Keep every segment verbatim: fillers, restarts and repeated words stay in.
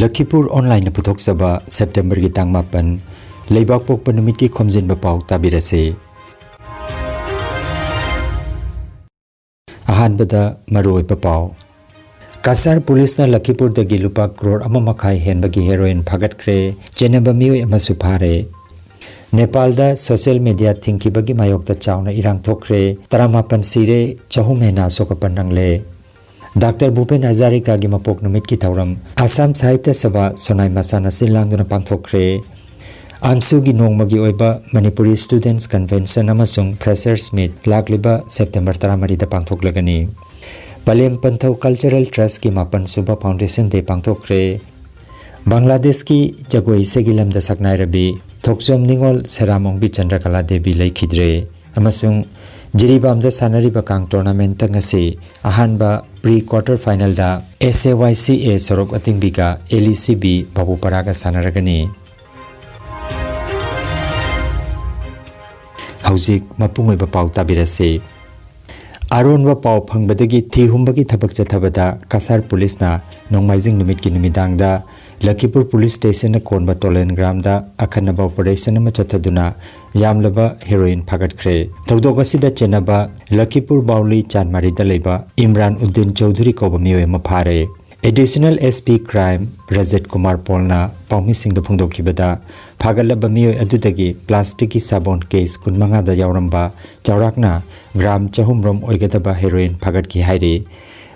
ꯂꯈꯤꯄꯨꯔ ꯑꯣꯟꯂꯥꯏꯟꯅ ꯄꯨꯊꯣꯛꯆꯕ ꯁꯦꯞꯇꯦꯝꯕꯔꯒꯤ ꯇꯥꯡ ꯃꯥꯄꯟ, ꯂꯩꯕꯥꯛꯄꯣꯛꯄ ꯅꯨꯃꯤꯠꯀꯤ ꯈꯣꯝꯖꯤꯟꯕ ꯄꯥꯎ ꯇꯥꯕꯤꯔꯁꯤ꯫ ꯑꯍꯥꯟꯕꯗ ꯃꯔꯨꯑꯣꯏꯕ ꯄꯥꯎ꯫ ꯀꯁꯥꯔ ꯄꯨꯂꯤꯁꯅ ꯂꯈꯤꯄꯨꯔꯗꯒꯤ ꯂꯨꯄꯥ ꯀ꯭ꯔꯣꯔ ꯑꯃ ꯃꯈꯥꯏ ꯍꯦꯟꯕꯒꯤ ꯍꯦꯔꯣꯏꯟ ꯐꯥꯒꯠꯈ꯭ꯔꯦ꯫ ꯆꯦꯟꯅꯕ ꯃꯤꯑꯣꯏ ꯑꯃꯁꯨ ꯐꯥꯔꯦ꯫ ꯅꯦꯄꯥꯜꯗ ꯁꯣꯁꯤꯌꯦꯜ ꯃꯤꯗꯤꯌꯥ ꯊꯤꯡꯈꯤꯕꯒꯤ ꯃꯥꯌꯣꯛꯇ ꯆꯥꯎꯅ ꯏꯔꯥꯡ ꯊꯣꯛꯈ꯭ꯔꯦ꯫ ꯇꯔꯥꯃꯥꯄꯟ ꯁꯤꯔꯦ, ꯆꯍꯨꯝ ꯍꯦꯟꯅ ꯑꯁꯣꯛ ꯑꯄꯟ ꯅꯪꯂꯦ꯫ ꯗꯥꯛꯇꯔ ꯚꯨꯄꯦꯟ ꯍꯖꯥꯔꯤꯀꯥꯒꯤ ꯃꯄꯣꯛ ꯅꯨꯃꯤꯠꯀꯤ ꯊꯧꯔꯝ꯫ ꯑꯁꯥꯝ ꯁꯥꯍꯤꯇ꯭ꯌ ꯁꯚꯥ ꯁꯣꯅꯥꯏ ꯃꯁꯥꯟꯅ ꯁꯤꯜ ꯂꯥꯡꯗꯨꯅ ꯄꯥꯡꯊꯣꯛꯈ꯭ꯔꯦ꯫ ꯑꯝꯁꯨꯒꯤ ꯅꯣꯡꯃꯒꯤ ꯑꯣꯏꯕ ꯃꯅꯤꯄꯨꯔꯤ ꯁ꯭ꯇꯨꯗꯦꯟꯠꯁ ꯀꯟꯚꯦꯟꯁꯟ ꯑꯃꯁꯨꯡ ꯐ꯭ꯔꯦꯁꯔꯁ ꯃꯤꯠ ꯂꯥꯛꯂꯤꯕ ꯁꯦꯞꯇꯦꯝꯕꯔ ꯇꯔꯥꯃꯔꯤꯗ ꯄꯥꯡꯊꯣꯛꯂꯒꯅꯤ꯫ ꯄꯂꯦꯝ ꯄꯟꯊꯧ ꯀꯜꯆꯔꯦꯜ ꯇ꯭ꯔꯁꯀꯤ ꯃꯥꯄꯟ ꯁꯨꯕ ꯐꯥꯎꯟꯗꯦꯁꯟ ꯗꯦ ꯄꯥꯡꯊꯣꯛꯈ꯭ꯔꯦ꯫ ꯕꯪꯒ꯭ꯂꯥꯗꯦꯁꯀꯤ ꯖꯒꯣꯏ ꯏꯁꯩꯒꯤ ꯂꯝꯗ ꯁꯛꯅꯥꯏꯔꯕꯤ ꯊꯣꯛꯆꯣꯝ ꯅꯤꯉꯣꯜ ꯁꯦꯔꯥꯝ ꯑꯣꯡꯕꯤ ꯆꯟꯗ꯭ꯔꯀꯂꯥ ꯗꯦꯕꯤ ꯂꯩꯈꯤꯗ꯭ꯔꯦ꯫ ꯑꯃꯁꯨꯡ ꯖꯤꯔꯤꯕꯥꯝꯗ ꯁꯥꯟꯅꯔꯤꯕ ꯀꯥꯡ ꯇꯣꯔꯅꯥꯃꯦꯟꯠꯇ ꯉꯁꯤ ꯑꯍꯥꯟꯕ ꯄ꯭ꯔꯤ ꯀ꯭ꯋꯥꯔꯇꯔ ꯐꯥꯏꯅꯦꯜꯗ ꯑꯦꯁ ꯑꯦ ꯋꯥꯏ ꯁꯤ ꯑꯦ ꯁꯣꯔꯣꯛ ꯑꯇꯤꯡꯕꯤꯒ ꯑꯦꯜ ꯏ ꯁꯤ ꯕꯤ ꯕꯥꯕꯨꯄꯥꯔꯥꯒ ꯁꯥꯟꯅꯔꯒꯅꯤ꯫ ꯍꯧꯖꯤꯛ ꯃꯄꯨꯡ ꯑꯣꯏꯕ ꯄꯥꯎ ꯇꯥꯕꯤꯔꯁꯤ꯫ ꯑꯔꯣꯟꯕ ꯄꯥꯎ ꯐꯪꯕꯗꯒꯤ ꯊꯤ ꯍꯨꯝꯕꯒꯤ ꯊꯕꯛ ꯆꯠꯊꯕꯗ ꯀꯁꯥꯔ ꯄꯨꯂꯤꯁꯅ ꯅꯣꯡꯃꯥꯏꯖꯤꯡ ꯅꯨꯃꯤꯠꯀꯤ ꯅꯨꯃꯤꯗꯥꯡꯗ ꯂꯈꯤꯄꯨꯔ ꯄꯨꯂꯤꯁ ꯁ꯭ꯇꯦꯁꯟꯅ ꯀꯣꯟꯕ ꯇꯣꯂꯦꯟ ꯒ꯭ꯔꯥꯝꯗ ꯑꯈꯟꯅꯕ ꯑꯣꯄꯔꯦꯁꯟ ꯑꯃ ꯆꯠꯊꯗꯨꯅ ꯌꯥꯝꯂꯕ ꯍꯦꯔꯣꯏꯟ ꯐꯥꯒꯠꯈ꯭ꯔꯦ꯫ ꯊꯧꯗꯣꯛ ꯑꯁꯤꯗ ꯆꯦꯟꯅꯕ ꯂꯈꯤꯄꯨꯔ ꯕꯥꯎꯂꯤ ꯆꯥꯟꯃꯥꯔꯤꯗ ꯂꯩꯕ ꯏꯝꯔꯥꯟ ꯎꯗꯤꯟ ꯆꯧꯙꯨꯔꯤ ꯀꯧꯕ ꯃꯤꯑꯣꯏ ꯑꯃ ꯐꯥꯔꯦ꯫ Additional S P crime Rajat Kumar ꯄꯣꯜꯅ ꯄꯥꯎꯃꯤꯁꯤꯡꯗ ꯐꯣꯡꯗꯣꯛꯈꯤꯕꯗ, ꯐꯥꯒꯠꯂꯕ ꯃꯤꯑꯣꯏ ꯑꯗꯨꯗꯒꯤ ꯄ꯭ꯂꯥꯁꯇꯤꯛꯀꯤ ꯁꯥꯕꯣꯟ ꯀꯦꯁ ꯀꯨꯟꯃꯉꯥꯗ ꯌꯥꯎꯔꯝꯕ ꯆꯥꯎꯔꯥꯛꯅ ꯒ꯭ꯔꯥꯝ ꯆꯍꯨꯝ ꯔꯣꯝ ꯑꯣꯏꯒꯗꯕ ꯍꯦꯔꯣꯏꯟ ꯐꯥꯒꯠꯈꯤ ꯍꯥꯏꯔꯤ꯫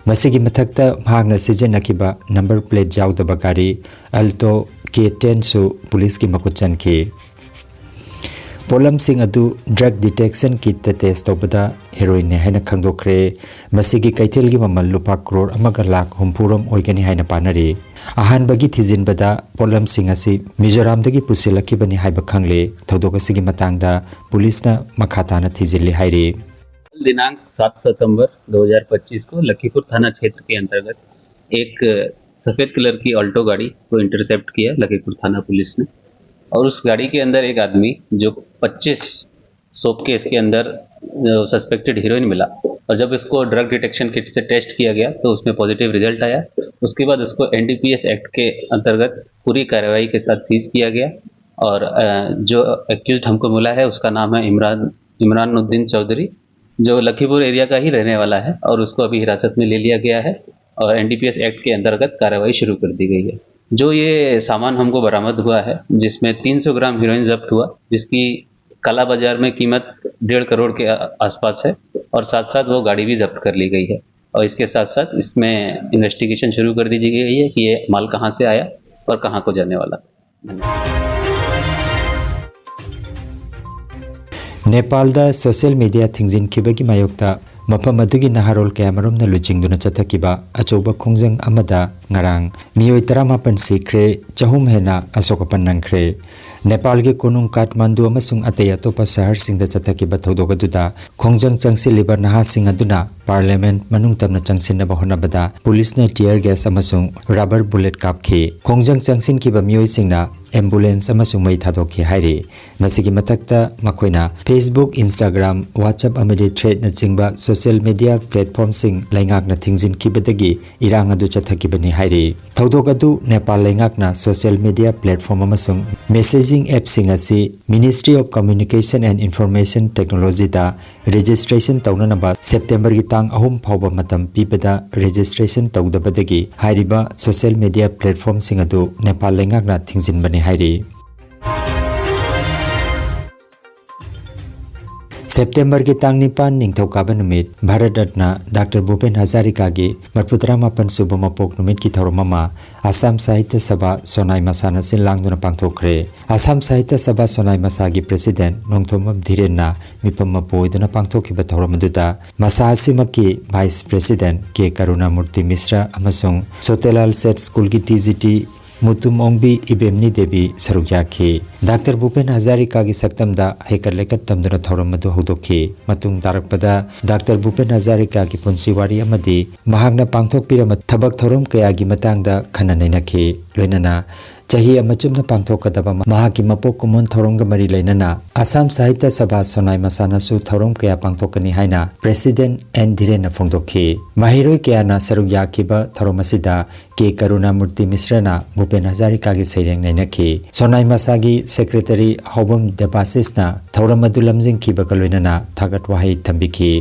ꯃꯁꯤꯒꯤ ꯃꯊꯛꯇ ꯃꯍꯥꯛꯅ ꯁꯤꯖꯤꯟꯅꯈꯤꯕ ꯅꯝꯕꯔ ꯄ꯭ꯂꯦꯠ ꯌꯥꯎꯗꯕ ꯒꯥꯔꯤ ꯑꯜꯇꯣ ꯀꯦ ꯇꯦꯟꯁꯨ ꯄꯨꯂꯤꯁꯀꯤ ꯃꯈꯨꯠ ꯆꯟꯈꯤ꯫ ꯄꯣꯠꯂꯝꯁꯤꯡ ꯑꯗꯨ ꯗ꯭ꯔꯒ ꯗꯤꯇꯦꯛꯁꯟ ꯀꯤꯠꯇ ꯇꯦꯁ ꯇꯧꯕꯗ ꯍꯦꯔꯣꯏꯟꯅꯤ ꯍꯥꯏꯅ ꯈꯪꯗꯣꯛꯈ꯭ꯔꯦ꯫ ꯃꯁꯤꯒꯤ ꯀꯩꯊꯦꯜꯒꯤ ꯃꯃꯜ ꯂꯨꯄꯥ ꯀ꯭ꯔꯣꯔ ꯑꯃꯒ ꯂꯥꯈ ꯍꯨꯝꯐꯨ ꯔꯣꯝ ꯑꯣꯏꯒꯅꯤ ꯍꯥꯏꯅ ꯄꯥꯅꯔꯤ꯫ ꯑꯍꯥꯟꯕꯒꯤ ꯊꯤꯖꯤꯟꯕꯗ ꯄꯣꯠꯂꯝꯁꯤꯡ ꯑꯁꯤ ꯃꯤꯖꯣꯔꯥꯝꯗꯒꯤ ꯄꯨꯁꯤꯜꯂꯛꯈꯤꯕꯅꯤ ꯍꯥꯏꯕ ꯈꯪꯂꯦ꯫ ꯊꯧꯗꯣꯛ ꯑꯁꯤꯒꯤ ꯃꯇꯥꯡꯗ ꯄꯨꯂꯤꯁꯅ ꯃꯈꯥ ꯇꯥꯅ ꯊꯤꯖꯤꯜꯂꯤ ꯍꯥꯏꯔꯤ꯫ दिनांक सात सितंबर दो हज़ार पच्चीस को लखीपुर थाना क्षेत्र के अंतर्गत एक सफेद कलर की ऑल्टो गाड़ी को इंटरसेप्ट किया लखीपुर थाना पुलिस ने। और उस गाड़ी के अंदर एक आदमी जो पच्चीस सोप केस के अंदर सस्पेक्टेड हीरोइन मिला, और जब इसको ड्रग डिटेक्शन किट से टेस्ट किया गया तो उसमें पॉजिटिव रिजल्ट आया। उसके बाद उसको एनडीपीएस एक्ट के अंतर्गत पूरी कार्रवाई के साथ सीज किया गया। और अ, जो एक्यूज हमको मिला है, उसका नाम है इमरान इमरान उद्दीन चौधरी, जो लखीपुर एरिया का ही रहने वाला है, और उसको अभी हिरासत में ले लिया गया है और एनडीपीएस एक्ट के अंतर्गत कार्रवाई शुरू कर दी गई है। जो ये सामान हमको बरामद हुआ है, जिसमें तीन सौ ग्राम हीरोइन जब्त हुआ, जिसकी काला बाजार में कीमत डेढ़ करोड़ के आ- आसपास है, और साथ साथ वो गाड़ी भी जब्त कर ली गई है। और इसके साथ साथ इसमें इन्वेस्टिगेशन शुरू कर दी गई है कि ये माल कहाँ से आया और कहाँ को जाने वाला। ధన్యవాదాలు. ꯅꯦꯄꯥꯜꯗ ꯁꯣꯁꯤꯌꯦꯜ ꯃꯤꯗꯤꯌꯥ ꯊꯤꯡꯖꯤꯟꯈꯤꯕꯒꯤ ꯃꯥꯌꯣꯛꯇ ꯃꯐꯝ ꯑꯗꯨꯒꯤ ꯅꯍꯥꯔꯣꯜ ꯀꯌꯥꯃꯔꯨꯝꯅ ꯂꯨꯆꯤꯡꯗꯨꯅ ꯆꯠꯊꯈꯤꯕ ꯑꯆꯧꯕ ꯈꯣꯡꯖꯪ ꯑꯃꯗ ꯉꯔꯥꯡ ꯃꯤꯑꯣꯏ ꯇꯔꯥꯃꯥꯄꯟ ꯁꯤꯈ꯭ꯔꯦ, ꯆꯍꯨꯝ ꯍꯦꯟꯅ ꯑꯁꯣꯛ ꯑꯄꯟ ꯅꯪꯈ꯭ꯔꯦ꯫ ꯅꯦꯄꯥꯜꯒꯤ ꯀꯣꯅꯨꯡ ꯀꯥꯊꯃꯥꯟꯗꯨ ꯑꯃꯁꯨꯡ ꯑꯇꯩ ꯑꯇꯣꯞꯄ ꯁꯍꯔꯁꯤꯡꯗ ꯆꯠꯊꯈꯤꯕ ꯊꯧꯗꯣꯛ ꯑꯗꯨꯗ ꯈꯣꯡꯖꯪ ꯆꯪꯁꯤꯜꯂꯤꯕ ꯅꯍꯥꯁꯤꯡ ꯑꯗꯨꯅ ꯄꯥꯔꯂꯤꯌꯥꯃꯦꯟꯠ ꯃꯅꯨꯡ ꯇꯝꯅ ꯆꯪꯁꯤꯟꯅꯕ ꯍꯣꯠꯅꯕꯗ ꯄꯨꯂꯤꯁꯅ ꯇꯤꯌꯔ ꯒ꯭ꯌꯥꯁ ꯑꯃꯁꯨꯡ ꯔꯕꯔ ꯕꯨꯂꯦꯠ ꯀꯥꯞꯈꯤ꯫ ꯈꯣꯡꯖꯪ ꯆꯪꯁꯤꯟꯈꯤꯕ ꯃꯤꯑꯣꯏꯁꯤꯡꯅ ꯑꯦꯝꯕꯨꯂꯦꯟꯁ ꯑꯃꯁꯨꯡ ꯃꯩ ꯊꯥꯗꯣꯛꯈꯤ ꯍꯥꯏꯔꯤ꯫ ꯃꯁꯤꯒꯤ ꯃꯊꯛꯇ ꯃꯈꯣꯏꯅ Facebook, Instagram, WhatsApp ꯑꯃꯗꯤ Thread ꯅꯆꯤꯡꯕ ꯁꯣꯁꯤꯌꯦꯜ ꯃꯤꯗꯤꯌꯥ ꯄ꯭ꯂꯦꯠꯐꯣꯔꯝꯁꯤꯡ ꯂꯩꯉꯥꯛꯅ ꯊꯤꯡꯖꯤꯟꯈꯤꯕꯗꯒꯤ ꯏꯔꯥꯡ ꯑꯗꯨ ꯆꯠꯊꯈꯤꯕꯅꯤ ꯍꯥꯏꯔꯤ꯫ ꯊꯧꯗꯣꯛ ꯑꯗꯨ ꯅꯦꯄꯥꯜ ꯂꯩꯉꯥꯛꯅ ꯁꯣꯁꯤꯌꯦꯜ ꯃꯤꯗꯤꯌꯥ ꯄ꯭ꯂꯦꯠꯐꯣꯔꯝ ꯑꯃꯁꯨꯡ ꯃꯦꯁꯦꯖꯤꯡ ꯑꯦꯞꯁꯤꯡ ꯑꯁꯤ Ministry of Communication and Information Technologyꯗ ꯔꯦꯖꯤꯁꯇ꯭ꯔꯦꯁꯟ ꯇꯧꯅꯅꯕ ꯁꯦꯞꯇꯦꯝꯕꯔꯒꯤ ꯇꯥꯡ ꯑꯍꯨꯝ ꯐꯥꯎꯕ ꯃꯇꯝ ꯄꯤꯕꯗ ꯔꯦꯖꯤꯁꯇ꯭ꯔꯦꯁꯟ ꯇꯧꯗꯕꯗꯒꯤ ꯍꯥꯏꯔꯤꯕ ꯁꯣꯁꯤꯌꯦꯜ ꯃꯤꯗꯤꯌꯥ ꯄ꯭ꯂꯦꯠꯐꯣꯔꯝꯁꯤꯡ ꯑꯗꯨ ꯅꯦꯄꯥꯜ ꯂꯩꯉꯥꯛꯅ ꯊꯤꯡꯖꯤꯟꯕꯅꯤ ꯍꯥꯏꯔꯤ꯫ ꯁꯦꯞꯇꯦꯝꯕꯔꯒꯤ ꯇꯥꯡ ꯅꯤꯄꯥꯟ, ꯅꯤꯡꯊꯧꯀꯥꯕ ꯅꯨꯃꯤꯠ, ꯚꯥꯔꯠ ꯔꯠꯅ ꯗꯥꯛꯇꯔ ꯚꯨꯄꯦꯟ ꯍꯖꯥꯔꯤꯀꯥꯒꯤ ꯃꯔꯐꯨꯇꯔꯥꯃꯥꯄꯟ ꯁꯨꯕ ꯃꯄꯣꯛ ꯅꯨꯃꯤꯠꯀꯤ ꯊꯧꯔꯝ ꯑꯃ ꯑꯁꯥꯝ ꯁꯥꯍꯤꯇ꯭ꯌ ꯁꯚꯥ ꯁꯣꯅꯥꯏ ꯃꯁꯥꯅ ꯁꯤꯜ ꯂꯥꯡꯗꯨꯅ ꯄꯥꯡꯊꯣꯛꯈ꯭ꯔꯦ꯫ ꯑꯁꯥꯝ ꯁꯥꯍꯤꯇ꯭ꯌ ꯁꯚꯥ ꯁꯣꯅꯥꯏ ꯃꯁꯥꯒꯤ ꯄ꯭ꯔꯦꯁꯤꯗꯦꯟꯠ ꯅꯣꯡꯊꯣꯝꯕꯝ ꯙꯤꯔꯦꯟꯅ ꯃꯤꯐꯝ ꯃꯄꯨ ꯑꯣꯏꯗꯨꯅ ꯄꯥꯡꯊꯣꯛꯈꯤꯕ ꯊꯧꯔꯝ ꯑꯗꯨꯗ ꯃꯁꯥ ꯑꯁꯤꯃꯛꯀꯤ ꯚꯥꯏꯁ ꯄ꯭ꯔꯦꯁꯤꯗꯦꯟꯠ ꯀꯦ ꯀꯔꯨꯅꯥꯃꯨꯔꯇꯤ ꯃꯤꯁ꯭ꯔ ꯑꯃꯁꯨꯡ ꯁꯣꯇꯦꯂꯥꯜ ꯁꯦꯠ ꯁ꯭ꯀꯨꯜꯒꯤ ꯇꯤ ꯖꯤ ꯇꯤ ꯃꯨꯇꯨꯝ ꯑꯣꯡꯕꯤ ꯏꯕꯦꯝꯅꯤ ꯗꯦꯕꯤ ꯁꯔꯨꯛ ꯌꯥꯈꯤ꯫ ꯗꯥꯛꯇꯔ ꯚꯨꯄꯦꯟ ꯍꯖꯥꯔꯤꯀꯥꯒꯤ ꯁꯛꯇꯝꯗ ꯍꯩꯀꯠ ꯂꯩꯀꯠ ꯇꯝꯗꯨꯅ ꯊꯧꯔꯝ ꯑꯗꯨ ꯍꯧꯗꯣꯛꯈꯤ꯫ ꯃꯇꯨꯡ ꯇꯥꯔꯛꯄꯗ ꯗꯥꯛꯇꯔ ꯚꯨꯄꯦꯟ ꯍꯖꯥꯔꯤꯀꯥꯒꯤ ꯄꯨꯟꯁꯤ ꯋꯥꯔꯤ ꯑꯃꯗꯤ ꯃꯍꯥꯛꯅ ꯄꯥꯡꯊꯣꯛꯄꯤꯔꯝꯕ ꯊꯕꯛ ꯊꯧꯔꯝ ꯀꯌꯥꯒꯤ ꯃꯇꯥꯡꯗ ꯈꯟꯅ ꯅꯩꯅꯈꯤ꯫ ꯂꯣꯏꯅꯅ ꯆꯍꯤ ꯑꯃ ꯆꯨꯞꯅ ꯄꯥꯡꯊꯣꯛꯀꯗꯕ ꯃꯍꯥꯛꯀꯤ ꯃꯄꯣꯛ ꯀꯨꯝꯑꯣꯟ ꯊꯧꯔꯝꯒ ꯃꯔꯤ ꯂꯩꯅꯅ ꯑꯁꯥꯝ ꯁꯥꯍꯤꯇ꯭ꯌ ꯁꯚꯥ ꯁꯣꯅꯥꯏ ꯃꯁꯥꯅꯁꯨ ꯊꯧꯔꯝ ꯀꯌꯥ ꯄꯥꯡꯊꯣꯛꯀꯅꯤ ꯍꯥꯏꯅ ꯄ꯭ꯔꯦꯁꯤꯗꯦꯟꯠ ꯑꯦꯟ ꯙꯤꯔꯦꯟꯅ ꯐꯣꯡꯗꯣꯛꯈꯤ꯫ ꯃꯍꯩꯔꯣꯏ ꯀꯌꯥꯅ ꯁꯔꯨꯛ ꯌꯥꯈꯤꯕ ꯊꯧꯔꯝ ꯑꯁꯤꯗ ꯀꯦ ꯀꯔꯨꯅꯥꯃꯨꯔꯇꯤ ꯃꯤꯁ꯭ꯔꯅ ꯚꯨꯄꯦꯟ ꯍꯖꯥꯔꯤꯀꯥꯒꯤ ꯁꯩꯔꯦꯡ ꯅꯩꯅꯈꯤ꯫ ꯁꯣꯅꯥꯏ ꯃꯁꯥꯒꯤ ꯁꯦꯀ꯭ꯔꯦꯇꯔꯤ ꯍꯧꯕꯝ ꯗꯦꯕꯥꯁꯤꯁꯅ ꯊꯧꯔꯝ ꯑꯗꯨ ꯂꯝꯖꯤꯡꯈꯤꯕꯒ ꯂꯣꯏꯅꯅ ꯊꯥꯒꯠ ꯋꯥꯍꯩ ꯊꯝꯕꯤꯈꯤ꯫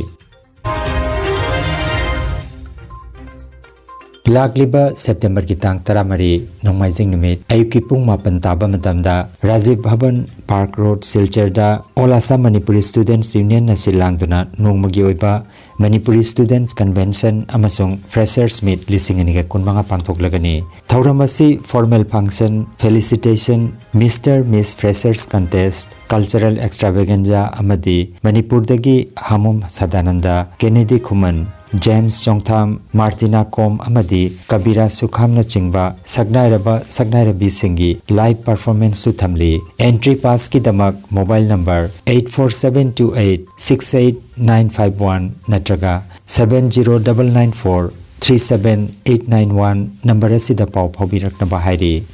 ꯂꯥꯛꯂꯤꯕ ꯁꯦꯞꯇꯦꯝꯕꯔꯒꯤ ꯇꯥꯡ ꯇꯔꯥꯃꯔꯤ, ꯅꯣꯡꯃꯥꯏꯖꯤꯡ ꯅꯨꯃꯤꯠ ꯑꯌꯨꯛꯀꯤ ꯄꯨꯡ ꯃꯥꯄꯟ ꯇꯥꯕ ꯃꯇꯝꯗ ꯔꯥꯖꯤꯕ ꯚꯕꯟ, ꯄꯥꯔꯛ ꯔꯣꯗ, ꯁꯤꯜꯆꯔꯗ All Assam Manipuri Students Union ꯅ ꯁꯤꯜ ꯂꯥꯡꯗꯨꯅ ꯅꯣꯡꯃꯒꯤ ꯑꯣꯏꯕ ꯃꯅꯤꯄꯨꯔꯤ Students Convention ꯑꯃꯁꯨꯡ Freshers Meet ꯂꯤꯁꯤꯡ ꯑꯅꯤꯒ ꯀꯨꯟꯃꯉꯥ ꯄꯥꯡꯊꯣꯛꯂꯒꯅꯤ꯫ ꯊꯧꯔꯝ ꯑꯁꯤ formal function, felicitation, Mister Miss Freshers Contest, cultural extravaganza ꯑꯃꯗꯤ ꯃꯅꯤꯄꯨꯔꯗꯒꯤ ꯍꯥꯃꯣꯝ ꯁꯗꯥꯅꯟꯗ, ꯀꯦꯅꯦꯗꯤ ꯈꯨꯃꯟ, ꯖꯦꯝꯁ ꯆꯣꯡꯊꯥꯝ, ꯃꯥꯔꯇꯤꯅꯥ ꯀꯣꯝ ꯑꯃꯗꯤ ꯀꯕꯤꯔꯥ ꯁꯨꯈꯥꯝꯅꯆꯤꯡꯕ ꯁꯛꯅꯥꯏꯔꯕ ꯁꯛꯅꯥꯏꯔꯕꯤꯁꯤꯡꯒꯤ live performance ꯁꯨ ꯊꯝꯂꯤ꯫ Entry pass ꯀꯤꯗꯃꯛ mobile number eight four seven two eight six eight nine five one ꯅꯠꯇ꯭ꯔꯒ seven zero double nine four three seven eight nine one number ꯑꯁꯤꯗ ꯄꯥꯎ ꯐꯥꯎꯕꯤꯔꯛꯅꯕ ꯍꯥꯏꯔꯤ꯫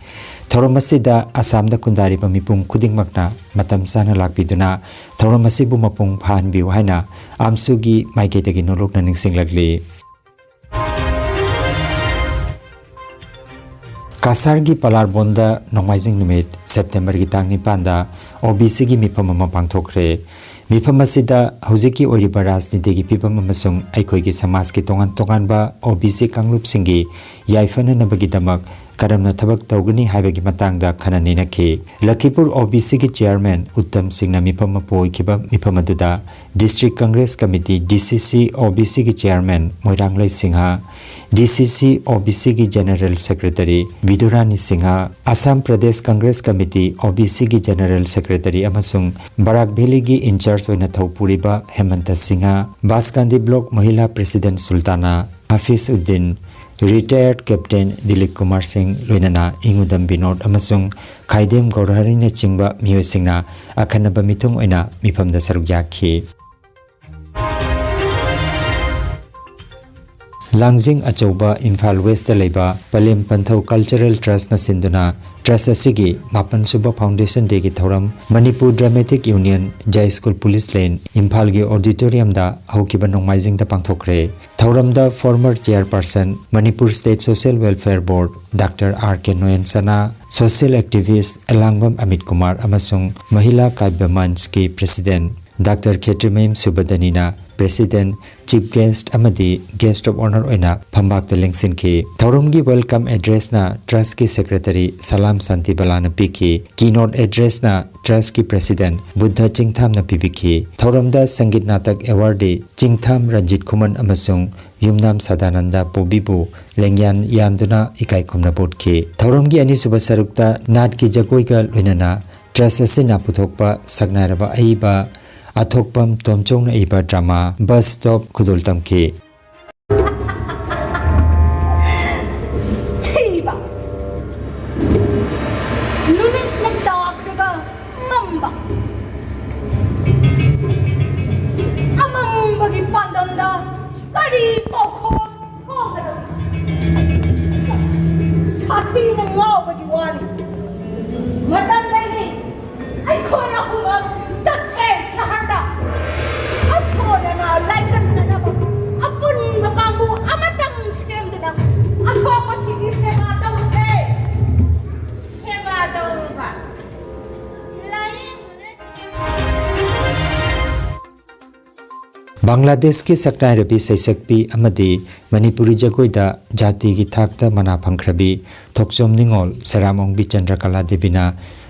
ꯊꯧꯔꯝ ꯑꯁꯤꯗ ꯑꯁꯥꯝꯗ ꯈꯨꯟꯗꯥꯔꯤꯕ ꯃꯤꯄꯨꯝ ꯈꯨꯗꯤꯡꯃꯛꯅ ꯃꯇꯝ ꯆꯥꯅ ꯂꯥꯛꯄꯤꯗꯨꯅ ꯊꯧꯔꯝ ꯑꯁꯤꯕꯨ ꯃꯄꯨꯡ ꯐꯥꯍꯟꯕꯤꯌꯨ ꯍꯥꯏꯅ ꯑꯝꯁꯨꯒꯤ ꯃꯥꯏꯀꯩꯗꯒꯤ ꯅꯣꯂꯨꯛꯅ ꯅꯤꯡꯁꯤꯡꯂꯛꯂꯤ꯫ ꯀꯁꯥꯔꯒꯤ ꯄꯂꯥꯔꯕꯣꯟꯗ ꯅꯣꯡꯃꯥꯏꯖꯤꯡ ꯅꯨꯃꯤꯠ ꯁꯦꯞꯇꯦꯝꯕꯔꯒꯤ ꯇꯥꯡ ꯅꯤꯄꯥꯟꯗ ꯑꯣ ꯕꯤ ꯁꯤꯒꯤ ꯃꯤꯐꯝ ꯑꯃ ꯄꯥꯡꯊꯣꯛꯈ꯭ꯔꯦ꯫ ꯃꯤꯐꯝ ꯑꯁꯤꯗ ꯍꯧꯖꯤꯛꯀꯤ ꯑꯣꯏꯔꯤꯕ ꯔꯥꯖꯅꯤꯇꯤꯒꯤ ꯐꯤꯕꯝ ꯑꯃꯁꯨꯡ ꯑꯩꯈꯣꯏꯒꯤ ꯁꯃꯥꯖꯀꯤ ꯇꯣꯉꯥꯟ ꯇꯣꯉꯥꯟꯕ ꯑꯣ ꯕꯤ ꯁꯤ ꯀꯥꯡꯂꯨꯞꯁꯤꯡꯒꯤ ꯌꯥꯏꯐꯅꯅꯕꯒꯤꯗꯃꯛ ꯀꯔꯝꯅ ꯊꯕꯛ ꯇꯧꯒꯅꯤ ꯍꯥꯏꯕꯒꯤ ꯃꯇꯥꯡꯗ ꯈꯟꯅ ꯅꯩꯅꯈꯤ꯫ ꯂꯈꯤꯄꯨꯔ ꯑꯣ ꯕꯤ ꯁꯤꯒꯤ ꯆꯤꯌꯥꯔꯃꯦꯟ ꯎꯠꯇꯝ ꯁꯤꯡꯅ ꯃꯤꯐꯝ ꯃꯄꯨ ꯑꯣꯏꯈꯤꯕ ꯃꯤꯐꯝ ꯑꯗꯨꯗ District Congress Committee, D C C, O B ꯁꯤꯒꯤ chairman Moiranglei Singh, D C C O B ꯁꯤꯒꯤ general secretary Bidurani Singh, Assam Pradesh Congress committee, O B ꯁꯤꯒꯤ ꯖꯦꯅꯔꯦꯜ ꯁꯦꯀ꯭ꯔꯦꯇꯔꯤ ꯑꯃꯁꯨꯡ ꯕꯔꯥꯛ ꯚꯦꯂꯤꯒꯤ ꯏꯟꯆꯥꯔꯖ ꯑꯣꯏꯅ ꯊꯧ ꯄꯨꯔꯤꯕ Hemanta Singh, Baskandi block Mahila president Sultana, Hafiz Uddin, retired captain Dilip Kumar Singh, ꯂꯣꯏꯅꯅ ꯏꯉꯨꯗꯝ ꯕꯤꯅꯣꯗ ꯑꯃꯁꯨꯡ ꯈꯥꯏꯗꯦꯝ ꯒꯧꯔꯍꯔꯤꯅꯆꯤꯡꯕ ꯃꯤꯑꯣꯏꯁꯤꯡꯅ ꯑꯈꯟꯅꯕ ꯃꯤꯊꯨꯡ ꯑꯣꯏꯅ ꯃꯤꯐꯝꯗ ꯁꯔꯨꯛ ꯌꯥꯈꯤ꯫ ꯂꯥꯡꯖꯤꯡ ꯑꯆꯧꯕ ꯏꯝꯐꯥꯜ ꯋꯦꯁꯇ ꯂꯩꯕ ꯄꯂꯦꯝ ꯄꯟꯊꯧ ꯀꯜꯆꯔꯦꯜ ꯇ꯭ꯔꯁꯅ ꯁꯤꯟꯗꯨꯅ ꯇ꯭ꯔꯁ ꯑꯁꯤꯒꯤ ꯃꯥꯄꯟ ꯁꯨꯕ ꯐꯥꯎꯟꯗꯦꯁꯟ ꯗꯦꯒꯤ ꯊꯧꯔꯝ ꯃꯅꯤꯄꯨꯔ ꯗ꯭ꯔꯃꯦꯇꯤꯛ ꯌꯨꯅꯤꯌꯟ ꯖꯥꯏ ꯁ꯭ꯀꯨꯜ ꯄꯨꯂꯤꯁ ꯂꯦꯟ ꯏꯝꯐꯥꯜꯒꯤ ꯑꯣꯗꯤꯇꯣꯔꯤꯌꯝꯗ ꯍꯧꯈꯤꯕ ꯅꯣꯡꯃꯥꯏꯖꯤꯡꯗ ꯄꯥꯡꯊꯣꯛꯈ꯭ꯔꯦ꯫ ꯊꯧꯔꯝꯗ former chairperson, Manipur State Social Welfare Board, Doctor R K ꯅꯣꯌꯟ ꯁꯅꯥ, social activist ꯑꯦꯂꯥꯡꯕꯝ ꯑꯃꯤꯠ ꯀꯨꯃꯥꯔ ꯑꯃꯁꯨꯡ ꯃꯍꯤꯂꯥ ꯀꯥꯕ꯭ꯌ ꯃꯟꯆꯀꯤ president Doctor ꯈꯦꯇ꯭ꯔꯤꯃꯌꯨꯝ ꯁꯨꯕꯗꯅꯤꯅ president, chief guest ꯑꯃꯗꯤ guest of honour ꯑꯣꯏꯅ ꯐꯝꯕꯥꯛꯇ ꯂꯦꯡꯁꯤꯟꯈꯤ꯫ ꯊꯧꯔꯝꯒꯤ welcome addressꯅ ꯇ꯭ꯔꯁꯀꯤ secretary ꯁꯂꯥꯝ ꯁꯥꯟꯇꯤꯕꯂꯥꯅ ꯄꯤꯈꯤ꯫ Keynote addressꯅ ꯇ꯭ꯔꯁꯀꯤ president Buddha ꯆꯤꯡꯊꯥꯝꯅ ꯄꯤꯕꯤꯈꯤ꯫ ꯊꯧꯔꯝꯗ ꯁꯪꯒꯤꯠ ꯅꯥꯇꯛ awardee ꯆꯤꯡꯊꯥꯝ ꯔꯟꯖꯤꯠ ꯈꯨꯃꯟ ꯑꯃꯁꯨꯡ ꯌꯨꯝꯅꯥꯝ ꯁꯗꯥꯅꯟꯗ ꯄꯣꯕꯤꯕꯨ ꯂꯦꯡꯌꯥꯟ ꯌꯥꯟꯗꯨꯅ ꯏꯀꯥꯏ ꯈꯨꯝꯅꯕ ꯎꯠꯈꯤ꯫ ꯊꯧꯔꯝꯒꯤ ꯑꯅꯤꯁꯨꯕ ꯁꯔꯨꯛꯇ ꯅꯥꯠꯀꯤ ꯖꯒꯣꯏꯒ ꯂꯣꯏꯅꯅ ꯇ꯭ꯔꯁ ꯑꯁꯤꯅ ꯄꯨꯊꯣꯛꯄ ꯁꯛꯅꯥꯏꯔꯕ ꯑꯏꯕ ꯑꯊꯣꯛꯄꯝ ꯇꯣꯝꯆꯧꯅ ꯏꯕ drama Bus Stop ꯈꯨꯗꯣꯜ ꯇꯝꯈꯤ꯫ ꯁꯤꯕ ꯅꯨꯃꯤꯠꯅ ꯇꯥꯈ꯭ꯔꯒ ꯃꯝꯕ ꯑꯃꯝꯕꯒꯤ ꯄꯥꯟꯗꯝꯗ ꯀꯔꯤ ꯄꯥꯎꯈꯣꯡ ꯍꯣꯡꯒꯗꯧꯔꯤ? ꯁꯥꯊꯤꯅ ꯉꯥꯎꯕꯒꯤ ꯋꯥꯅꯤ꯫ ꯃꯇꯝ ꯂꯩꯔꯤ꯫ ꯑꯩꯈꯣꯏ ꯑꯍꯨꯝꯃꯛ ꯆꯠꯁꯦ ꯁꯍꯔꯗ꯫ ꯑꯁꯣꯏ ꯑꯅꯥ ꯂꯥꯏꯀꯠꯅꯅꯕ ꯑꯄꯨꯟꯕ ꯀꯥꯡꯕꯨ ꯑꯃꯇꯪ ꯁꯦꯝꯗꯨꯅ ꯑꯁꯣꯛꯄꯁꯤꯡꯒꯤ ꯁꯦꯕꯥ ꯇꯧꯁꯦ꯫ ꯁꯦꯕꯥ ꯇꯧꯕ꯫ ꯂꯥꯏꯌꯦꯡꯕꯅ ꯕꯪꯒ꯭ꯂꯥꯗꯦꯁꯀꯤ ꯁꯛꯅꯥꯏꯔꯕꯤ ꯁꯩꯁꯛꯄꯤ ꯑꯃꯗꯤ ꯃꯅꯤꯄꯨꯔꯤ ꯖꯒꯣꯏꯗ ꯖꯥꯇꯤꯒꯤ ꯊꯥꯛꯇ ꯃꯅꯥ ꯐꯪꯈ꯭ꯔꯕꯤ ꯊꯣꯛꯆꯣꯝ ꯅꯤꯉꯣꯜ ꯁꯦꯔꯥꯝ ꯑꯣꯡꯕꯤ ꯆꯟꯗ꯭ꯔꯀꯂꯥ ꯗꯦꯕꯤꯅ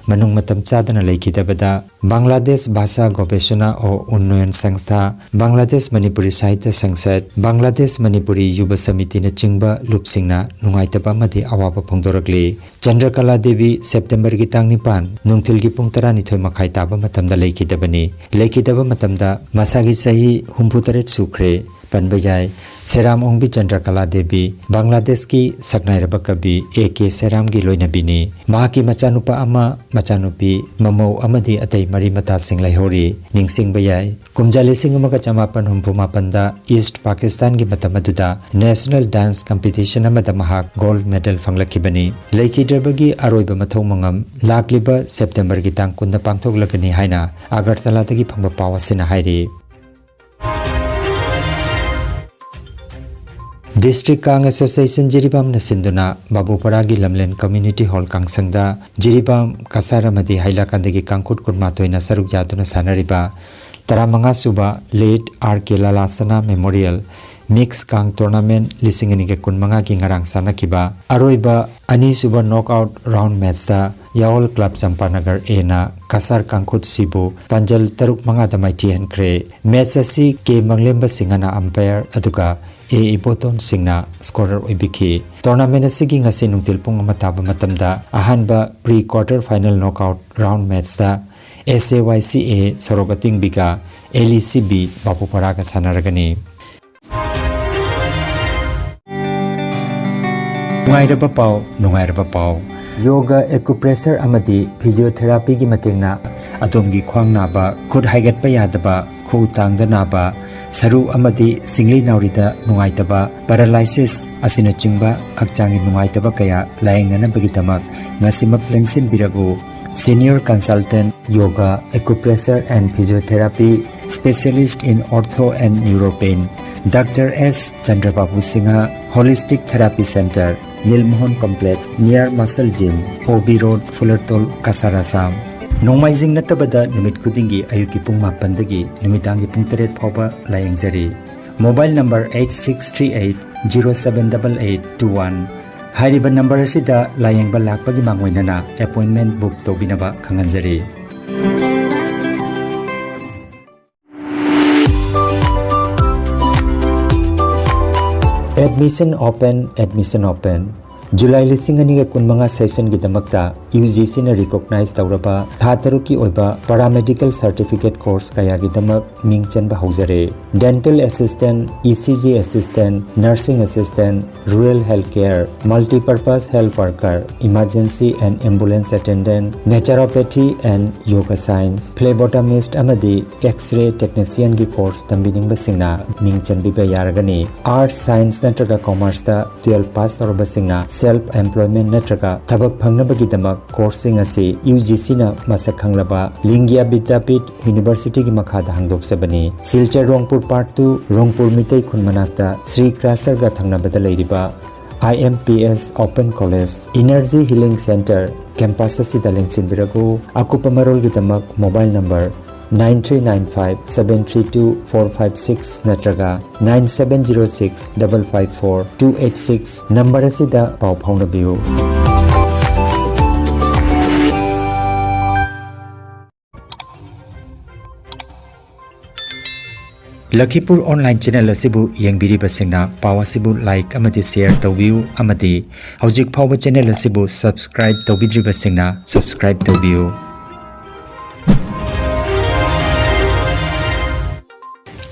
ꯃꯅꯨꯡ ꯃꯇꯝ ꯆꯥꯗꯅ ꯂꯩꯈꯤꯗꯕꯗ ꯕꯪꯒ꯭ꯂꯥꯗꯦꯁ ꯚꯥꯁꯥ ꯒꯣꯕꯦꯁꯅꯥ ꯑꯣ ꯎꯟꯅꯣꯌꯟ ꯁꯪꯁꯊꯥ, ꯕꯪꯒ꯭ꯂꯥꯗꯦꯁ ꯃꯅꯤꯄꯨꯔꯤ ꯁꯥꯍꯤꯇ꯭ꯌ ꯁꯪꯁꯠ, ꯕꯪꯒ꯭ꯂꯥꯗꯦꯁ ꯃꯅꯤꯄꯨꯔꯤ ꯌꯨꯕ ꯁꯃꯤꯇꯤꯅꯆꯤꯡꯕ ꯂꯨꯞꯁꯤꯡꯅ ꯅꯨꯡꯉꯥꯏꯇꯕ ꯑꯃꯗꯤ ꯑꯋꯥꯕ ꯐꯣꯡꯗꯣꯔꯛꯂꯤ꯫ ꯆꯟꯗ꯭ꯔꯀꯂꯥ ꯗꯦꯕꯤ ꯁꯦꯞꯇꯦꯝꯕꯔꯒꯤ ꯇꯥꯡ ꯅꯤꯄꯥꯟ ꯅꯨꯡꯊꯤꯜꯒꯤ ꯄꯨꯡ ꯇꯔꯥꯅꯤꯊꯣꯏ ꯃꯈꯥꯏ ꯇꯥꯕ ꯃꯇꯝꯗ ꯂꯩꯈꯤꯗꯕꯅꯤ꯫ ꯂꯩꯈꯤꯗꯕ ꯃꯇꯝꯗ ꯃꯁꯥꯒꯤ ꯆꯍꯤ ꯍꯨꯝꯐꯨ ꯇꯔꯦꯠ ꯁꯨꯈ꯭ꯔꯦ꯫ ꯄꯟꯕ ꯌꯥꯏ꯫ ꯁꯦꯔꯥꯝ ꯑꯣꯡꯕꯤ ꯆꯟꯗ꯭ꯔꯀꯂꯥ ꯗꯦꯕꯤ ꯕꯪꯒ꯭ꯂꯥꯗꯦꯁꯀꯤ ꯁꯛꯅꯥꯏꯔꯕ ꯀꯕꯤ ꯑꯦ ꯀꯦ ꯁꯦꯔꯥꯝꯒꯤ ꯂꯣꯏꯅꯕꯤꯅꯤ꯫ ꯃꯍꯥꯛꯀꯤ ꯃꯆꯥꯅꯨꯄꯥ ꯑꯃ, ꯃꯆꯥꯅꯨꯄꯤ, ꯃꯃꯧ ꯑꯃꯗꯤ ꯑꯇꯩ ꯃꯔꯤ ꯃꯇꯥꯁꯤꯡ ꯂꯩꯍꯧꯔꯤ꯫ ꯅꯤꯡꯁꯤꯡꯕ ꯌꯥꯏ, ꯀꯨꯝꯖꯥ ꯂꯤꯁꯤꯡ ꯑꯃꯒ ꯆꯃꯥꯄꯟ ꯍꯨꯝꯐꯨ ꯃꯥꯄꯟꯗ ꯏꯁ꯭ꯠ ꯄꯥꯀꯤꯁꯇꯥꯟꯒꯤ ꯃꯇꯝ ꯑꯗꯨꯗ ꯅꯦꯁꯅꯦꯜ ꯗꯥꯟꯁ ꯀꯝꯄꯤꯇꯤꯁꯟ ꯑꯃꯗ ꯃꯍꯥꯛ ꯒꯣꯜꯗ ꯃꯦꯗꯜ ꯐꯪꯂꯛꯈꯤꯕꯅꯤ꯫ ꯂꯩꯈꯤꯗ꯭ꯔꯕꯒꯤ ꯑꯔꯣꯏꯕ ꯃꯊꯧ ꯃꯉꯝ ꯂꯥꯛꯂꯤꯕ ꯁꯦꯞꯇꯦꯝꯕꯔꯒꯤ ꯇꯥꯡ ꯀꯨꯟꯗ ꯄꯥꯡꯊꯣꯛꯂꯒꯅꯤ ꯍꯥꯏꯅ ꯑꯒꯔꯇꯂꯥꯗꯒꯤ ꯐꯪꯕ ꯄꯥꯎ ꯑꯁꯤꯅ ꯍꯥꯏꯔꯤ꯫ ꯗꯤꯁꯇ꯭ꯔꯤꯛ ꯀꯥꯡ ꯑꯦꯁꯣꯁꯤꯌꯦꯁꯟ ꯖꯤꯔꯤꯕꯥꯝꯅ ꯁꯤꯟꯗꯨꯅ ꯕꯥꯕꯨꯄꯔꯥꯒꯤ ꯂꯝꯂꯦꯟ ꯀꯝꯃ꯭ꯌꯨꯅꯤꯇꯤ ꯍꯣꯜ ꯀꯥꯡꯁꯪꯗ ꯖꯤꯔꯤꯕꯥꯝ, ꯀꯁꯥꯔ ꯑꯃꯗꯤ ꯍꯩꯂꯥꯀꯥꯟꯗꯒꯤ ꯀꯥꯡꯈꯨꯠ ꯀꯨꯟꯃꯥꯊꯣꯏꯅ ꯁꯔꯨꯛ ꯌꯥꯗꯨꯅ ꯁꯥꯟꯅꯔꯤꯕ ꯇꯔꯥꯃꯉꯥ ꯁꯨꯕ ꯂꯦꯠ ꯑꯥꯔ ꯀꯦ ꯂꯥꯂꯥꯁꯅꯥ ꯃꯦꯃꯣꯔꯤꯌꯦꯜ ꯃꯤꯛꯁ ꯀꯥꯡ ꯇꯣꯔꯅꯥꯃꯦꯟꯠ ꯂꯤꯁꯤꯡ ꯑꯅꯤꯒ ꯀꯨꯟꯃꯉꯥꯒꯤ ꯉꯔꯥꯡ ꯁꯥꯟꯅꯈꯤꯕ ꯑꯔꯣꯏꯕ ꯑꯅꯤꯁꯨꯕ ꯅꯣꯛ ꯑꯥꯎꯠ ꯔꯥꯎꯟ ꯃꯦꯠꯆꯇ ꯌꯥꯑꯣꯜ ꯀ꯭ꯂꯕ ꯆꯝꯄꯥꯅꯒꯔ ꯑꯦꯅ ꯀꯁꯥꯔ ꯀꯥꯡꯈꯨꯠ ꯁꯤꯕꯨ ꯄꯥꯟꯖꯜ ꯇꯔꯨꯛ ꯃꯉꯥꯗ ꯃꯥꯏꯊꯤꯍꯟꯈ꯭ꯔꯦ꯫ ꯃꯦꯠꯆ ꯑꯁꯤ ꯀꯦ ꯃꯪꯂꯦꯝꯕ ꯁꯤꯡꯍꯅ ꯑꯝꯄꯥꯌꯔ ꯑꯗꯨꯒ ꯑꯦ ꯏꯕꯣꯇꯣꯟ ꯁꯤꯡꯅ ꯁ꯭ꯀꯣꯔꯔ ꯑꯣꯏꯕꯤꯈꯤ꯫ ꯇꯣꯔꯅꯥꯃꯦꯟꯠ ꯑꯁꯤꯒꯤ ꯉꯁꯤ ꯅꯨꯡꯊꯤꯜ ꯄꯨꯡ ꯑꯃ ꯇꯥꯕ ꯃꯇꯝꯗ ꯑꯍꯥꯟꯕ pre quarter final knock out round ꯃꯦꯠꯆꯇ S A Y C A ꯁꯣꯔꯣꯛ ꯑꯇꯤꯡꯕꯤꯒ ꯑꯦꯜ ꯏ ꯁꯤ ꯕꯤ ꯕꯥꯕꯨꯄꯔꯥꯒ ꯁꯥꯟꯅꯔꯒꯅꯤ꯫ ꯅꯨꯡꯉꯥꯏꯔꯕ ꯄꯥꯎ, ꯅꯨꯡꯉꯥꯏꯔꯕ ꯄꯥꯎ꯫ ꯌꯣꯒ, ꯑꯦꯀꯨꯄ꯭ꯔꯦꯁꯔ ꯑꯃꯗꯤ ꯐꯤꯖꯤꯑꯣꯊꯦꯔꯥꯄꯤꯒꯤ ꯃꯇꯦꯡꯅ ꯑꯗꯣꯝꯒꯤ ꯈ꯭ꯋꯥꯡ ꯅꯥꯕ, ꯈꯨꯠ ꯍꯥꯏꯒꯠꯄ ꯌꯥꯗꯕ, ꯈꯨꯎ ꯇꯥꯡꯗ ꯅꯥꯕ, ꯁꯔꯨ ꯑꯃꯗꯤ ꯁꯤꯡꯂꯤ ꯅꯥꯎꯔꯤꯗ ꯅꯨꯡꯉꯥꯏꯇꯕ, ꯄꯦꯔꯥꯂꯥꯏꯁꯤꯁ ꯑꯁꯤꯅꯆꯤꯡꯕ ꯍꯛꯆꯥꯡꯒꯤ ꯅꯨꯡꯉꯥꯏꯇꯕ ꯀꯌꯥ ꯂꯥꯌꯦꯡꯅꯅꯕꯒꯤꯗꯃꯛ ꯉꯁꯤꯃꯛ ꯂꯦꯡꯁꯤꯟꯕꯤꯔꯕꯨ꯫ Senior Consultant Yoga, Acupressure and Physiotherapy, Specialist in Ortho and Neuropain, Doctor S Chandrababu Singha, Holistic Therapy Center, Nilmohan Complex, near Muscle Gym, O B Road, Fulartol, Kasar, Assam. ꯅꯣꯡꯃꯥꯏꯖꯤꯡ ꯅꯠꯇꯕꯗ ꯅꯨꯃꯤꯠ ꯈꯨꯗꯤꯡꯒꯤ ꯑꯌꯨꯛꯀꯤ ꯄꯨꯡ ꯃꯥꯄꯟꯗꯒꯤ ꯅꯨꯃꯤꯗꯥꯡꯒꯤ ꯄꯨꯡ ꯇꯔꯦꯠ ꯐꯥꯎꯕ ꯂꯥꯌꯦꯡꯖꯔꯤ꯫ Mobile number eight six three eight zero seven double eight two one꯫ ꯍꯥꯏꯔꯤꯕ ꯅꯝꯕꯔ ꯑꯁꯤꯗ ꯂꯥꯌꯦꯡꯕ ꯂꯥꯛꯄꯒꯤ ꯃꯥꯡꯑꯣꯏꯅꯅ ꯑꯦꯄꯣꯏꯟꯃꯦꯟ ꯕꯨꯛ ꯇꯧꯕꯤꯅꯕ ꯈꯪꯍꯟꯖꯔꯤ꯫ Admission open, admission open. July ꯂꯤꯁꯤꯡ ꯑꯅꯤꯒ ꯀꯨꯟꯃꯉꯥ ꯁꯦꯁꯟꯒꯤꯗꯃꯛꯇ ꯌꯨ ꯖꯤ ꯁꯤꯅ ꯔꯤꯀꯣꯛꯅꯥꯏꯖ ꯇꯧꯔꯕ ꯊꯥ ꯇꯔꯨꯛꯀꯤ ꯑꯣꯏꯕ ꯄꯔꯥꯃꯦꯗꯤꯀꯦꯜ ꯁꯔꯇꯤꯐꯤꯀꯦꯠ ꯀꯣꯔꯁ ꯀꯌꯥꯒꯤꯗꯃꯛ ꯃꯤꯡ ꯆꯟꯕ ꯍꯧꯖꯔꯦ꯫ Dental assistant, E C G assistant, nursing assistant, rural health care, multipurpose health worker, emergency and ambulance attendant, naturopathy and yoga science, phlebotomist ꯑꯃꯗꯤ X-ray technicianꯒꯤ ꯀꯣꯔꯁ ꯇꯝꯕꯤꯅꯤꯡꯕꯁꯤꯡꯅ ꯃꯤꯡ ꯆꯟꯕꯤꯕ ꯌꯥꯔꯒꯅꯤ꯫ ꯑꯥꯔꯠꯁ, ꯁꯥꯏꯟꯁ ꯅꯠꯇ꯭ꯔꯒ ꯀꯣꯃꯔꯁꯇ ꯇꯨꯌꯦꯜꯐ ꯄꯥꯁ ꯇꯧꯔꯕꯁꯤꯡꯅ ꯁꯦꯜꯐ ꯑꯦꯝꯄ꯭ꯂꯣꯏꯃꯦꯟ ꯅꯠꯇ꯭ꯔꯒ ꯊꯕꯛ ꯐꯪꯅꯕꯒꯤꯗꯃꯛ ꯀꯣꯔꯁꯁꯤꯡ ꯑꯁꯤ ꯌꯨ ꯖꯤ ꯁꯤꯅ ꯃꯁꯛ ꯈꯪꯂꯕ ꯂꯤꯡꯒ꯭ꯌꯥ ꯕꯤꯗ꯭ꯌꯥꯄꯤꯊ ꯌꯨꯅꯤꯚꯔꯁꯤꯇꯤꯒꯤ ꯃꯈꯥꯗ ꯍꯥꯡꯗꯣꯛꯆꯕꯅꯤ꯫ ꯁꯤꯜꯆꯔ ꯔꯣꯡꯄꯨꯔ ꯄꯥꯔꯠ ꯇꯨ, ꯔꯣꯡꯄꯨꯔ ꯃꯤꯇꯩ ꯈꯨꯟ ꯃꯅꯥꯛꯇ ꯁ꯭ꯔꯤ ꯀ꯭ꯔꯥꯁꯔꯒ ꯊꯪꯅꯕꯗ ꯂꯩꯔꯤꯕ I M P S Open College Energy Healing Center campus ꯑꯁꯤꯗ ꯂꯦꯡꯁꯤꯟꯕꯤꯔꯛꯎ꯫ ꯑꯀꯨꯞꯄ ꯃꯔꯣꯜꯒꯤꯗꯃꯛ mobile number nine three nine five seven three two four five six ꯅꯠꯇ꯭ꯔꯒ nine seven zero six double five four two eight six number ꯑꯁꯤꯗ ꯄꯥꯎ ꯐꯥꯎꯅꯕꯤꯌꯨ꯫ ꯂꯈꯤꯄꯨꯔ online channel ꯑꯁꯤꯕꯨ ꯌꯦꯡꯕꯤꯔꯤꯕꯁꯤꯡꯅ ꯄꯥꯎ ꯑꯁꯤꯕꯨ ꯂꯥꯏꯛ ꯑꯃꯗꯤ ꯁꯦꯌꯔ ꯇꯧꯕꯤꯌꯨ ꯑꯃꯗꯤ ꯍꯧꯖꯤꯛ ꯐꯥꯎꯕ ꯆꯦꯅꯦꯜ ꯑꯁꯤꯕꯨ ꯁꯕꯁꯀ꯭ꯔꯥꯏꯕ ꯇꯧꯕꯤꯗ꯭ꯔꯤꯕꯁꯤꯡꯅ ꯁꯕꯁꯀ꯭ꯔꯥꯏꯕ ꯇꯧꯕꯤꯌꯨ꯫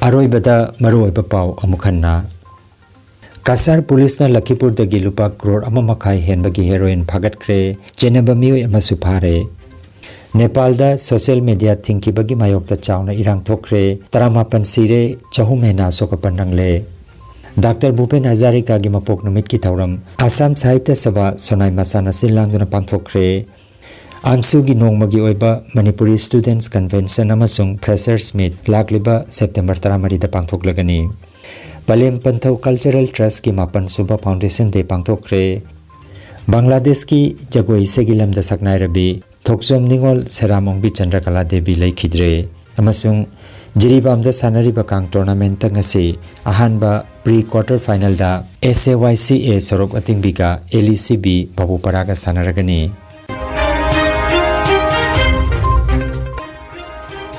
ꯑꯔꯣꯏꯕꯗ ꯃꯔꯨꯑꯣꯏꯕ ꯄꯥꯎ ꯑꯃꯨꯛ ꯍꯟꯅ꯫ ꯀꯁꯥꯔ ꯄꯨꯂꯤꯁꯅ ꯂꯈꯤꯄꯨꯔꯗꯒꯤ ꯂꯨꯄꯥ ꯀ꯭ꯔꯣꯔ ꯑꯃ ꯃꯈꯥꯏ ꯍꯦꯟꯕꯒꯤ ꯍꯦꯔꯣꯏꯟ ꯐꯥꯒꯠꯈ꯭ꯔꯦ꯫ ꯆꯦꯟꯅꯕ ꯃꯤꯑꯣꯏ ꯑꯃꯁꯨ ꯐꯥꯔꯦ꯫ ꯅꯦꯄꯥꯜꯗ ꯁꯣꯁꯤꯌꯦꯜ ꯃꯤꯗꯤꯌꯥ ꯊꯤꯡꯈꯤꯕꯒꯤ ꯃꯥꯌꯣꯛꯇ ꯆꯥꯎꯅ ꯏꯔꯥꯡ ꯊꯣꯛꯈ꯭ꯔꯦ꯫ ꯇꯔꯥꯃꯥꯄꯟ ꯁꯤꯔꯦ, ꯆꯍꯨꯝ ꯍꯦꯟꯅ ꯑꯁꯣꯛ ꯑꯄꯟ ꯅꯪꯂꯦ꯫ ꯗꯥꯛꯇꯔ ꯚꯨꯄꯦꯟ ꯍꯖꯥꯔꯤꯀꯥꯒꯤ ꯃꯄꯣꯛ ꯅꯨꯃꯤꯠꯀꯤ ꯊꯧꯔꯝ ꯑꯁꯥꯝ ꯁꯥꯍꯤꯇ꯭ꯌ ꯁꯚꯥ ꯁꯣꯅꯥꯏ ꯃꯆꯥꯅ ꯁꯤꯜ ꯂꯥꯡꯗꯨꯅ ꯄꯥꯡꯊꯣꯛꯈ꯭ꯔꯦ꯫ ꯑꯝꯁꯨꯒꯤ ꯅꯣꯡꯃꯒꯤ ꯑꯣꯏꯕ ꯃꯅꯤꯄꯨꯔꯤ ꯁ꯭ꯇꯨꯗꯦꯟꯠꯁ ꯀꯟꯚꯦꯟꯁꯟ ꯑꯃꯁꯨꯡ ꯐ꯭ꯔꯦꯁꯔꯁ ꯃꯤꯠ ꯂꯥꯛꯂꯤꯕ ꯁꯦꯞꯇꯦꯝꯕꯔ ꯇꯔꯥꯃꯔꯤꯗ ꯄꯥꯡꯊꯣꯛꯂꯒꯅꯤ꯫ ꯄꯂꯦꯝ ꯄꯟꯊꯧ ꯀꯜꯆꯔꯦꯜ ꯇ꯭ꯔꯁꯀꯤ ꯃꯥꯄꯟ ꯁꯨꯕ ꯐꯥꯎꯟꯗꯦꯁꯟ ꯗꯦ ꯄꯥꯡꯊꯣꯛꯈ꯭ꯔꯦ꯫ ꯕꯪꯒ꯭ꯂꯥꯗꯦꯁꯀꯤ ꯖꯒꯣꯏ ꯏꯁꯩꯒꯤ ꯂꯝꯗ ꯁꯛꯅꯥꯏꯔꯕꯤ ꯊꯣꯛꯆꯣꯝ ꯅꯤꯉꯣꯜ ꯁꯦꯔꯥꯝ ꯑꯣꯡꯕꯤ ꯆꯟꯗ꯭ꯔꯀꯂꯥ ꯗꯦꯕꯤ ꯂꯩꯈꯤꯗ꯭ꯔꯦ꯫ ꯑꯃꯁꯨꯡ ꯖꯤꯔꯤꯕꯥꯝꯗ ꯁꯥꯟꯅꯔꯤꯕ ꯀꯥꯡ ꯇꯣꯔꯅꯥꯃꯦꯟꯠꯇ ꯉꯁꯤ ꯑꯍꯥꯟꯕ ꯄ꯭ꯔꯤ ꯀ꯭ꯋꯥꯔꯇꯔ ꯐꯥꯏꯅꯦꯜꯗ S A Y C A ꯁꯣꯔꯣꯛ ꯑꯇꯤꯡꯕꯤꯒ L E C B ꯕꯥꯕꯨꯄꯥꯔꯥꯒ ꯁꯥꯟꯅꯔꯒꯅꯤ꯫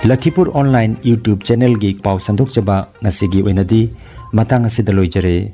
ꯂꯈꯤꯄꯨꯔ ꯑꯣꯟꯂꯥꯏꯟ YouTube ꯆꯦꯅꯦꯜꯒꯤ ꯄꯥꯎ ꯁꯟꯗꯣꯛꯆꯕ ꯉꯁꯤꯒꯤ ꯑꯣꯏꯅꯗꯤ ꯃꯇꯥꯡ ꯑꯁꯤꯗ ꯂꯣꯏꯖꯔꯦ꯫